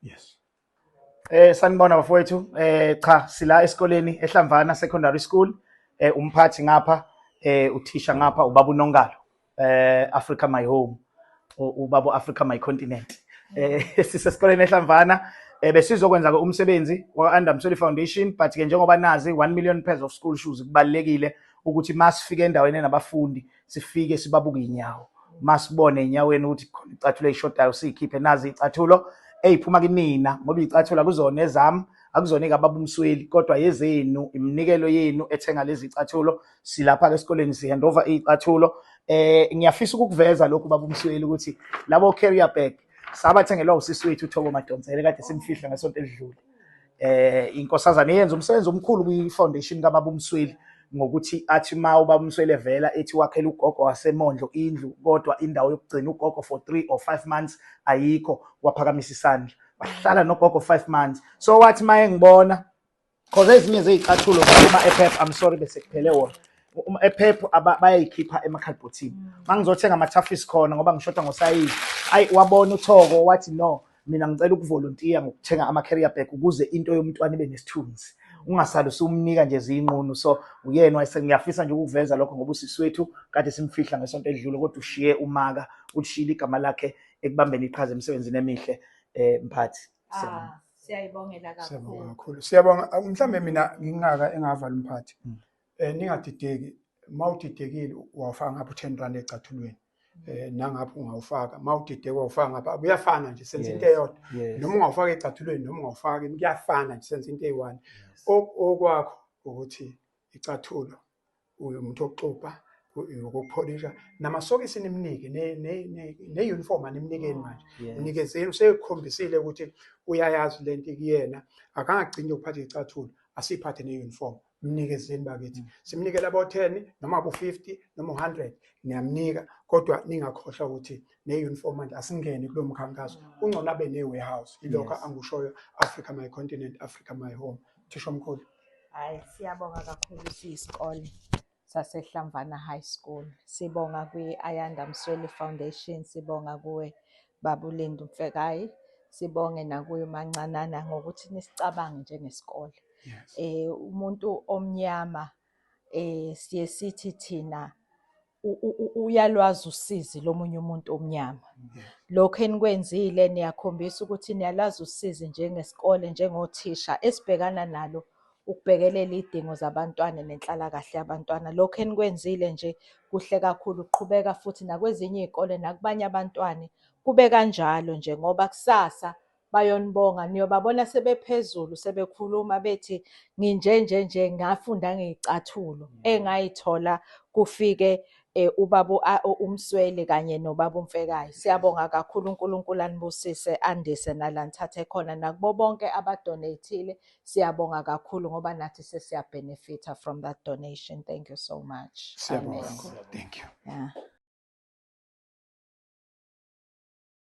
Yes. Sanibona bafowethu. Cha, sila esikoleni eHlamvana Secondary School. Umphathi ngapha, uthisha ngapha, ubaba uNongalo. Africa My Home. Ubaba Africa My Continent. Sisesikoleni eHlamvana. Besizokwenza ke umsebenzi wa Ayanda Msweli Foundation, but ke njengoba nazi 1 million pairs of school shoes, kubalekile ukuthi masifike endaweni enabafundi sifike sibabuke inyawo, masibone enyaweni ukuthi khona icathulo eyishodayo, siyikhiphe. Nazi icathulo eyiphuma kinina, ngoba icathulo akuzona ezami, akuzona ikababa uMsweli, kodwa yezenu, iminikelo yenu ethenga lezi icathulo. Silapha ke esikoleni, si-handover icathulo. Ngiyafisa ukukuveza lokhu, baba uMsweli, ukuthi labo carrier bag sabathengelwa usisi wethu uThoko Madonsela, kade simfihla ngesonto elidlule. Inkosazana eyenza umsebenzi omkhulu kwi-foundation kababa uMsweli, ngokuthi athi ma ubaba uMsweli evela ethi wakhela ugogo waseMondlo indlu, kodwa indawo yokugcina ugogo for 3 or 5 months ayikho, waphakamisa isandla, wahlala nogogo 5 months. So wathi ma engibona, cause ezinye zey'cathulo ziphuma ePep, I'm sorry, bese kuphele wona. Uma ePep bayayikhipha emakhalibhothini, mangizothenga ama-Toughees khona ngoba ngishoda ngosayizi. Ayi, wabona uThoko, wathi, "No, mina ngicela ukuvolontiya ngokuthenga ama-carrier bag ukuze into yomntwana ibe nesithunzi, ungasali usumnika nje ziyinqunu." So uyena wayese, ngiyafisa nje ukuveza lokho ngoba usisi wethu kade simfihla ngesonto elidlule, kodwa ushiye umaka, ulishiyile igama lakhe ekubambeni iqhaza emsebenzini emihle. Mphathi, siyabonga. Ah, siyayibongela Siyabonga kakhulu. kakhulu. Siyabonga. Mhlambe mina ngingaka engavala, umphathi. Ningadideki, mawudidekile wawufaka ngapha u10 rand ecathulweni. Nangapha ungawufaka. Mawudideka wawufaka ngapha. Kuyafana nje, senza into eyodwa. Noma ungawufaka ecathulweni noma ungawufaki, kuyafana nje, senza into eyi-one. Okwakho ukuthi icathulo, umuntu okuxubha, ukupholisha namasokisi nimnike, ne-uniform animnikeni manje. Mnikezeni, usekhombisile ukuthi uyayazi lento kuyena. Akangagcini ukuphatha icathulo, asiphathe ne-uniform. Mnikezeni bakithi. Simnikele abo 10 noma abo 50 noma 100, niyamnika, kodwa ningakhohlwa ukuthi ne-uniform manje asingene kulo mkhankaso. Kungcono abe ne-warehouse. Ilokho angishoyo, Africa My Continent, Africa My Home. Thisha omkhulu. Hayi, siyabonga kakhulu siyisikole saseHlamvana High School. Sibonga kwi-Ayanda Msweli Foundation, sibonga kuwe Baba uLinda Mfekayi, sibonge nakuye uMancanana ngokuthi nisicabange njengesikole. Umuntu omnyama, siye sithi thina uyalwazi usizi lomunye umuntu omnyama. Lokho enikwenzile, niyakhombisa ukuthi niyalazi usizi njengesikole, njengothisha esibhekana nalo ukubhekelela iy'dingo zabantwana nenhlalakahle yabantwana. Lokho enikwenzile nje kuhle kakhulu. Qhubeka futhi nakwezinye iy'kole nakubanye abantwana kube kanjalo nje, ngoba kusasa bayonibonga, niyobabona sebephezulu sebekhuluma bethi, "Nginje nje nje, ngafunda ngey'cathulo engayithola kufike ubaba uMsweli kanye nobaba uMfekayi." Siyabonga kakhulu, uNkulunkulu anibusise, andise nala nithathe khona, nakubo bonke abadonate-ile siyabonga kakhulu, ngoba nathi sesiya-benefit-a from that donation. Thank you so much. Siyabonga Amen. kakhulu. Thank you. Yeah.